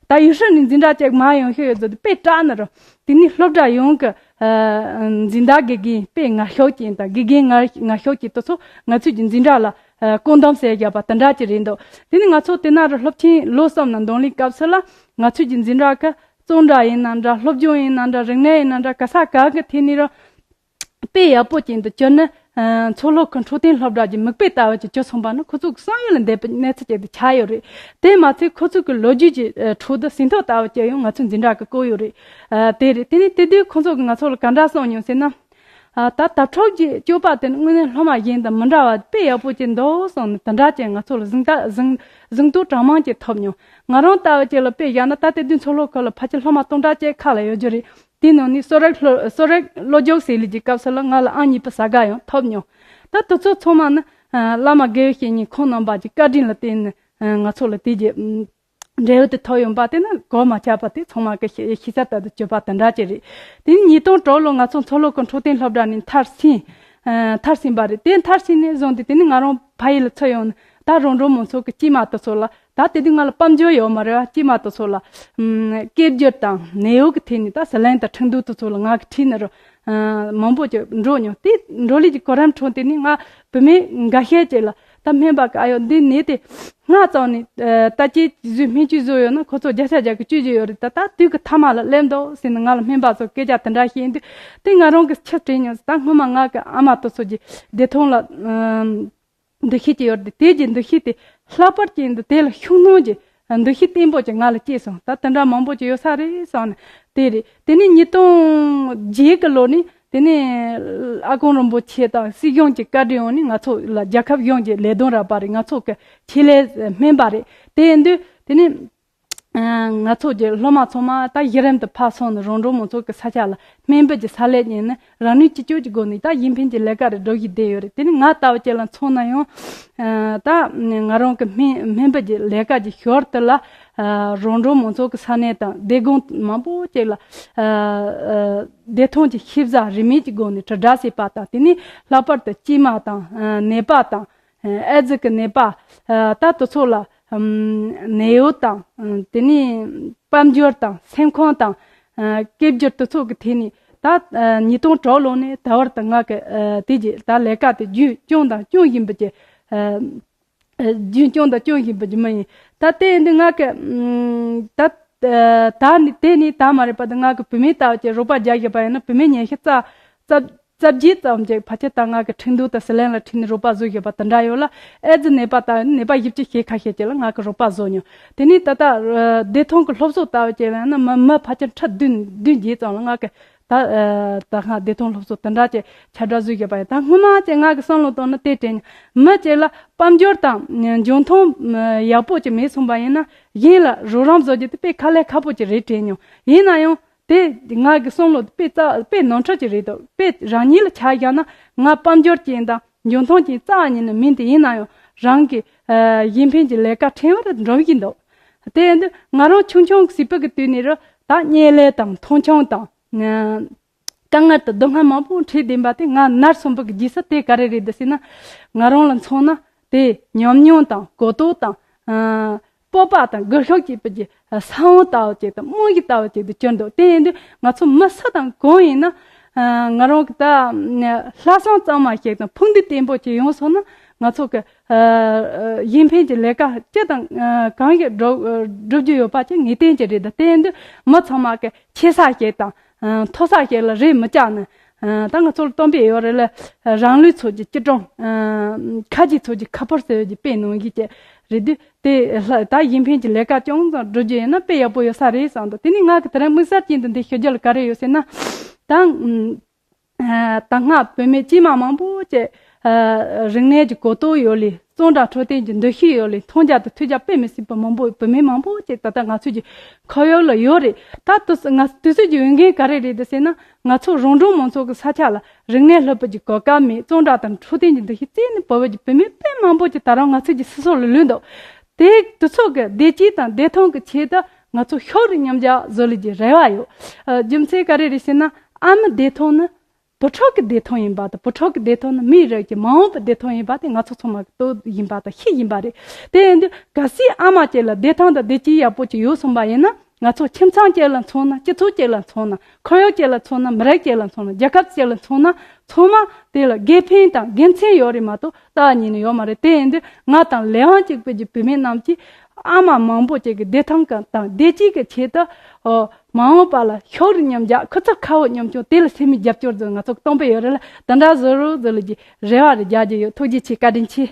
ད་ཡུལ་ཤུལ་ནས་འཛིན་གྲྭ་གཅིག་མར་ཡོང་ཤེས་ཡོད་ཚོ་དེ་དཔེ་སྐྲག་ནས་རོ། དེ་ནས་སློབ་གྲྭ་ཡོངས་ཀྱི། ཨ། འཛིན་བདག་དགེ་རྒན་དཔེ་ངར་ཤུགས་ཅན་དང་། དགེ་རྒན་ངར་ངར་ཤུགས་ཅན་དེ་ཚོ་ང་ཚོའི་གི་འཛིན་གྲྭ་ལ། ཨ། བཀོད་འདོམས་བྱས་བཞག་པ་དེ་འདྲ་ཅིག་རེད་འདུག་དེ་ནས་ང་ཚོ་དེ་ན་རུ་སློབ་ཆེན་ལོ་གསུམ་ནང་འདོན་ལས་སྐབས་སུ་ལ། ང་ཚོའི་གི་འཛིན་གྲྭ་གི་གཙང་སྦྲ་ཡིན་ན་འདྲ། སློབ་སྦྱོང་ཡིན་ན་འདྲ། རིག་གནས་ཡིན་ན་འདྲ། ག་ས་ག་གི་ཐད་ནས་རུ་དཔེ་ཡག་པོ་ཅན་དུ་གྱུར་ནས། ཨ། མཚོ་ལྷོ་ཁུལ་འཕྲོད་བསྟེན་སློབ་གྲྭ་གྱི་མིག་དཔེ་ལྟ་བུ་ཅིག་གྱུར་སོང་པ་ནི་ཁོ་ཚོ་གི་བསམ་ཡུལ་ལས་འདས་པའི་གནས་ཚུལ་ཅིག་ཏུ་ཆགས་ཡོད་རེད། དེ་མ་ཚད་ཁོ་ཚོ་གི་ལོ་རྒྱུས་ཀྱི་ཨ་ཁྲོད་དུ་ཟིན་ཐོ་ལྟ་བུ་ཅིག་ཡང་ང་ཚོའི་འཛིན་གྲྭ་གི་བཀོད་ཡོད་རེད། ཨ། དེ་རེད། དེ་ནས་དེ་དུས་ཁོ་ཚོ་གི་ང་ཚོ་ལ་ག་འདྲ་གསུངས་མྱོང་ཟེར་ན། ཨ། ད་དྭགས་ཕྲུག་གི་སྤྱོད་པ་དེ་ནི་དངོས་གནས་སློབ་མ་གཞན་དང་མི་འདྲ་བ་དཔེ་ཡག་པོ་ཅིག་འདུག་གསུངས་ནས། དེ་འདྲ་ཅིག་ང་ཚོ་ལ་གཟེངས་རྟགས་གཟེངས་གཟེངས་བསྟོད་གྲངས་མང་ཅིག་ཐོབ་མྱོང་། ང་རང་ལྟ་བུ་ཅིག་ལ་དཔེ་བཞག་ན། ད་དེ་དུས་མཚོ་ལྷོ་ཁུལ་ལ་ཕལ་ཆེར་སློབ་མ་སྟོང་ཕྲག་གཅིག་ཁ་ལ་ཡོད་རྒྱུ་རེད། དེའི་ནང་ནས་གསོ་རིག་སློབ་གསོ་རིག་སློབ་སྦྱོང་ཟེར་ལས་ཀྱི་སྐབས་སུ་ལ་ང་ལ་ཨང་གཉིས་པའི་ས་ག་ཡང་ཐོབ་མྱོང་། ད་དེ་ཚོ་ཚང་མ་ནི། ཨ། བླ་མ་དགེ་བའི་བཤེས་གཉེན་ཁོང་རྣམ་པ་གྱི་བཀའ་དྲིན་ལ་བརྟེན་ནས། ཨ། ང་ཚོ་ལ་དེ་གྱི་ཨམ་འབྲས་བུ་དེ་ཐོབ་ཡོང་པ་དེ་ནི་གོར་མ་ཆག་པ་དེ་ཚང་མ་གི་ཤེས་ཤེས་གསལ་ལྟར་དུ་གྱུར་པ་དེ་འདྲ་ཅིག་རེད། དེ་ནས་ཉིས་སྟོང་དྲུག་ལོ་ང་ཚོ་མཚོ་ལྷོ་ཁུལ་འཕྲོད་བསྟེན་སློབ་གྲྭ་ནས་མཐར་ཕྱིན། ཨ། མཐར་ཕྱིན་པ་རེད། དེ་མཐར་ཕྱིན་ནས་བཟུང་སྟེ་དེ་ནས་ང་རང་ཕ་ཡུལ་ལ་ཚུར་ཡོང་ནས། ད་རོང་འབྲོག་མང་ཚོགས་ཀྱི་སྐྱེས་མ་དེ་ཚོ་ལ། ད་དེ་དུས་ང་ལ་དཔལ་འབྱོར་ཡོད་མ་རེད་བ། སྐྱེས་མ་དེ་ཚོ་ལ། ཨམ། སྐད་སྒྱུར་དང་ནད་གཡོག་གི་ཐད་ནས། ད་ཟི་ལིང་དང་ཁྲིན་ཏུའུ་དེ་ཚོ་ལ་ང་གི་ཁྲིད་ནས་རུ། ཨ། མང་པོ་ཅིག་འགྲོ་མྱོང་། དེ་འགྲོ་ལས་ཀྱི་གོ་རིམ་ཁྲོད་དེ་ནས་ང་བུད་མེད་འགའ་ཤས་ཅིག་ལ། ད་སྨན་པ་གི་ཨ་ཡོ་འདི་ནད་དེ་སྔ་ཙམ་ནས། ཨ། ད་ཅི་བཟོས་སྨན་བཅོས་བཟོས་ཡོད་ན་ཁོ་ཚོ་བརྒྱ་ཆ་བརྒྱ་གི་བཅོས་ཀྱི་ཡོད་རེད། ད་ད་དུས་ཀྱི་མཐའ་མ་ལ་སླེབས་འདུག་ཟེར་ནས་ང་ལ་སྨན་པ་ཚོ་སྐད་ཆ་དེ་འདྲ་བཤད་དུས། དེ་ང་རང་གི་ཕྱིར་དྲན་མྱོང་། ད་སྔོན་མ་ང་གི་ཨ་མ་དེ་ཚོ་གི་བདེ་ཐང་ལ། ཨ། འདུ་ཤེས་ཅིག་ཡོད་རེད། དེ་གི་འདུ་ཤེས་དེ་ལྷག་པར་ཅན་དུ་དེ་ལ་ཤུགས་སྣོན་གྱི་འདུ་ཤེས་བརྟན་པོ་ཅིག་ང་ལ་སྐྱེས་སོང་། ད་དེ་འདྲ་མང་པོ་ཅིག་ཡོད་ས་རེད་བསམ་ནས། དེ་རེད། དེ་ནས་ཉིས་སྟོང་བརྒྱད་གི་ལོ་ནས། དེ་ནས་ཨ་ཁུ་རིན་པོ་ཆེ་དང་སྲིད་གཞུང་གི་བཀའ་དྲིན་འོག་ནས་ང་ཚོ་ལ་རྒྱལ་ཁབ་གཞུང་གི་ལས་དོན་རག་པ་རེད། ང་ཚོ་གི་ཆེད་ལས་སྨན་པ་རེད། དེ་ཡིན་དུས་དེ་ནས། ཨ། ང་ཚོ་གི་སློབ་མ་ཚང་མ་ད་གཞི་རིམ་དུ་ཕར་སོང་ནས་རོང་འབྲོག་མང་ཚོགས་ཀྱི་ས་ཆ་ལ་སྨན་པ་གྱི་ཕྱག་ལས་གཉེར་ནས། རང་ནུས་ཅི་ལྕོགས་ཀྱི་སྒོ་ནས་ད་གཞན་ཕན་གྱི་ལས་ཀ་རེ་སྒྲུབ་བཞིན་བསྡད་ཡོད་རེད། དེ་ནི་ང་ལྟ་བུ་ཅིག་ལ་མཚོན་ན་ཡང་། ཨ། ད་ང་རང་གི་སྨན་སྨན་པ་གྱི་ལས་ཀ་གྱི་ཞོར་དུ་ལ། ཨ། རོང་འབྲོག་མང་ཚོགས་ཀྱི་ས་གནས་དང་སྡེ་དགོན་མང་པོ་ཅིག་ལ། ཨ། ཨ། བདེ་ཐང་གི་ཤེས་བྱ་རིན་མེད་ཀྱི་སྒོ་ནས་དྲིལ་བསྒྲགས་བྱེད་པ་དང་། དེ་ནས་ལྷག་པར་དུ་སྐྱེས་མ་དང་། ཨ། ནད་པ་དང་། ཨེ་ཙི་གི་ནད་པ། ཨ། ད་དེ་ཚོ་ལ། ཨམ། ནད་གཡོག་དང་། ཨ། དེ་ནས་དཔལ་འབྱོར་དང་སེམས་ཁམས་དང་། ཨ། སྐད་སྒྱུར་དེ་ཚོ་གི་ཐད་ནས། ད། ཨ། ཉིས་སྟོང་དྲུག་ལོ་ནས་ད་བར་དུ་ང་གི། ཨ། དེ་གི་ད་ལས་ཀ་དེ་རྒྱུན་སྐྱོང་དང་སྐྱོང་བཞིན་པ་གྱི། ཨ། རྒྱུན་སྐྱོང་དང་སྐྱོང་བཞིན་པ་གྱི་མི་ཡིན། ད་དེ་ཡིན་དུས་ང་གི། ཨམ། ད། ཨ། ད་ནི་དེ་ནི་ད་མ་རེད་པ། ད་ང་གི་བུད་མེད་ལྟ་བུ་ཅིག་རོགས་པ་རྒྱག་བཞིན་པ་ཡིན་ན། བུད་མེད་ཉི་ཤུ་རྩ་རྩ་བརྒྱད་ཙམ་ཅིག་ཕལ་ཆེར་ད་ང་གི་ཁྲིན་ཏུའུ་དང་ཟི་ལིང་ལ་ཁྲིད་ནས་རོགས་པ་བཟོ་བཞིན་པ་དེ་འདྲ་ཡོད་ལ། ཨེ་ཙི་ནད་པ་དང་ནད་པ་བཞི་བཅུ་ཞིག་ཁ་ཤས་ཅིག་ལ་ང་གི་རོགས་པ་བཟོ་མྱོང་། དེ་ནས་ད་ལྟ། ཨ། བདེ་ཐང་གི་སློབ་གསོ་ལྟ་བུ་ཅིག་ལ་ཡིན་ན། མི་མི་ཕལ་ཆེར་ཁྲི་བདུན་བདུན་བརྒྱད་ཙམ་ལ་ང་གི་ ད་ཨ་ད་སྔ་བདེ་ཐང་སློབ་གསོ་དེ་འདྲ་ཅིག་ཁྱབ་བསྒྲགས་བཟོས་བཞག་པ་ཡིན། ད་སྔོན་མ་ཅིག་ང་གི་བསམ་བློ་བཏང་ན་དེ་དྲན་མི་ཅིག་ལ་དཔལ་འབྱོར་དང་འཇོན་ཐང་ཡག་པོ་ཅིག་མེད་སོང་པ་ཡིན་ན་གཞན་ལ་རོགས་རམ་བཟོ་རྒྱུ་དེ་དཔེ་དཀའ་ལས་ཁག་པོ་ཅིག་རེད་དྲན་མྱོང་། ཡིན་ན་ཡང་དེ་ང་གི་བསམ་བློ་དེ་དཔེ་རྩ་དཔེ་ནོར་འཁྲུལ་ཅིག་རེད་འདུག་དཔེ་རང་ཉིད་ལ་ཆ་བཞག་ན་ང་དཔལ་འབྱོར་ཅན་དང་འཇོན་ཐང་ཅན་རྩ་བ་ཉིད་ནས་མིན་དེ། ཡིན་ན་ཡང་རང་གི་ཨ་གཞན་ཕན་གྱི་ལས་ཀ་ཕྲན་བུ་རེ་འགྲོ་གི་འདུག་དེ་ཡིན་དུས་ང་རང་ཆུང་ཆུང་གི་བྱིས་པ་གི་དུས་ནས་རུ་ད་བརྙན་ལས་དང་མཐོང་ཆུང་དང་ཨ་དཀའ་ངལ་དང་སྡུག་བསྔལ་མང་པོ་འཕྲད་བསྡད་པ་དེ་ང་ནར་སོན་པ་གི་རྗེས་སུ་དེ་ག་རེ་རེད་འདུག་ཟེར་ན། ང་རང་ལ་མཚོན་ན་དེ་ཉམས་མྱོང་དང་གོ་རྟོགས་དང་ཨ་སྤོབས་པ་དང་སྒུལ་ཤུགས་སྐྱེད་པའི་གི་ས་བོན་ལྟ་བུ་ཅིག་དང་རྨང་གཞི་ལྟ་བུ་ཅིག་ཏུ་གྱུར་འདུག་དེ་ཡིན་དུས་ང་ཚོ་མི་སུ་དང་གང་ཡིན་ན་ཨ་ང་རང་གི་ད་ལྷག་བསམ་གཙང་མ་ཞིག་དང་ཕུགས་འདུན་བརྟན་པོ་ཅིག་ཡོང་སོང་ན་ང་ཚོ་གི་ཨ་གཞན་ཕན་གྱི་ལས་ཀ་ཅི་དང་ཨ་གང་ཞིག་སྒྲུབ་སྒྲུབ་རྒྱུ་ཡོད་པ་ཅིག་ངེས་གཏན་ཅིག་རེད། ད་དེ་ཡིན་དུས་མི་ཚང་མ་གི་ཆེ་ས་ཞིག་དང་མཐོ་ས་ཞིག་ལ་རེ་མི་བཅག་ནས། ཨ་ད་ང་ཚོར་སྟོན་པའི་ཡོད་རེད་ལ། རང་ལུས་ཚོགས་ཀྱི་སྐྱིལ་ཀྲུང་། ཨ་ཁ་རྗེ་ཚོགས་ཀྱི་ཁ་ཕོར་ཟེར་བའི་དཔེ་ནང་བཞིན་གྱི་རེད་དུས་དེ་ལྷ་ད་གཞན་ཕན་གྱི་ལས་ཀ་ཅུང་ཙམ་སྒྲུབ་རྒྱུ་ཡིན་ན་དཔེ་ཡག་པོ་ཡོད་ས་རེད་བསམ་འདུག་དེ་ནས་ང་གི་དེ་རིང་དམིགས་བསལ་ཅན་དུ་འདི་ཞུ་རྒྱུ་ལ་ག་རེ་ཡོད་ཟེར་ན། ད་ཨ་ད་སྔ་བུད་མེད་སྐྱེས་མ་མང་པོ་ཅིག་ཨ་རིག་གནས་ཀྱི་གོ་རྟོགས་ཡོད་ལས། གཙང་སྦྲ་འཕྲོད་བསྟེན་གྱི་འདུ་ཤེས་ཡོད་ལས། མཐོང་རྒྱ་དང་ཐོས་རྒྱ་དཔེ་མི་སྲིད་པ་མང་པོ་བུད་མེད་མང་པོ་ཅིག་ད་ལྟ་ང་ཚོའི་གི་ཁོར་ཡུག་ལ་ཡོད་རེད། ད་དུས་ང་དུས་ཚོད་ཀྱི་འོས་འགན་ག་རེ་རེད་འདུག་ཟེར་ན། ང་ཚོ་རོང་འབྲོག་མང་ཚོགས་ཀྱི་ས་ཆ་ལ་རིག་གནས་སློབ་པའི་གི་གོ་སྐབས་མེད། གཙང་སྦྲ་དང་འཕྲོད་བསྟེན་གྱི་འདུ་ཤེས་རྩད་ནས་བུད་པའི་གི་བུད་མེད་དཔེ་མང་པོ་ཅིག་ད་རུང་ང་ཚོའི་གི་སོ་སོ་ལ་ལུས་འདུག་དེ་དུས་ཚོད་ཀྱི་བདེ་སྐྱིད་དང་བདེ་ཐང་གི་ཆེད་དུ་ང་ཚོ་ཤུགས་རེ་མཉམ་རྒྱག་བཟོ་ལས་ཀྱི་རེ་བ་ཡོད། ཨ་རྒྱུ་མཚན་ག་རེ་རེད་ཟེར་ན། ཨ་མའི་བདེ་ཐང་ནི་བུ་ཕྲུག་གི་བདེ་ཐང་ཡིན་པ་དང་། བུ་ཕྲུག་གི་བདེ་ཐང་ནི་མིའི་རིགས་ཀྱི་མ་འོངས་པའི་བདེ་ཐང་ཡིན་པ་དེ་ང་ཚོ་ཚང་མ་གི་རྟོགས་ཡིན་པ་དང་ཤེས་ཡིན་པ་རེད། དེ་ཡིན་དུས་གལ་སྲིད་ཨ་མ་བཅས་ལ་བདེ་ཐང་དང་བདེ་སྐྱིད་ཡག་པོ་ཅིག་ཡོད་སོང་པ་ཡིན་ན། ང་ཚོ་ཁྱིམ་ཚང་བཅས་ལ་མཚོན་ན། སྤྱི་ཚོགས་བཅས་ལ་མཚོན་ན། ཁོར་ཡུག་བཅས་ལ་མཚོན་ན། མི་རིགས་བཅས་ལ་མཚོན་ན། རྒྱལ་ཁབ་བཅས་ལ་མཚོན་ན། ཚང་མ་དེ་ལ་དགེ་ཕན་དང་དགེ་མཚན་ཡོད་རེད་མ་གཏོགས་རྩ་བ་ཉིད་ནས་ཡོད་མ་རེད། དེ་ཡིན་དུས་ང་དང་ལས་དབང་གཅིག་པའི་གི་བུད་མེད་རྣམས་ཀྱིས་ཨ་མ་མང་པོ་ཅིག་གི་བདེ་ཐང་གི་དང་བདེ་སྐྱིད་ཀྱི་ཆེད་དུ། ཨོ། མ་འོངས་པ་ལ་ཤུགས་རེ་མཉམ་རྒྱག་ཁུ་ཚུར་ཁ་འོག་མཉམ་སྐྱོང་། དེ་ལ་སེམས་མི་རྒྱབ་སྐྱོར་ཟེར་ང་ཚོ་གཏོང་པའི་ཡོད་རེད་ལ། དེ་འདྲ་བཟོ་རོགས་ཟེར་ལ་གི་རེ་བ་རེ་རྒྱག་རྒྱུ་ཡོད། ཐུགས་རྗེ་ཆེ། བཀའ་དྲིན་ཆེ།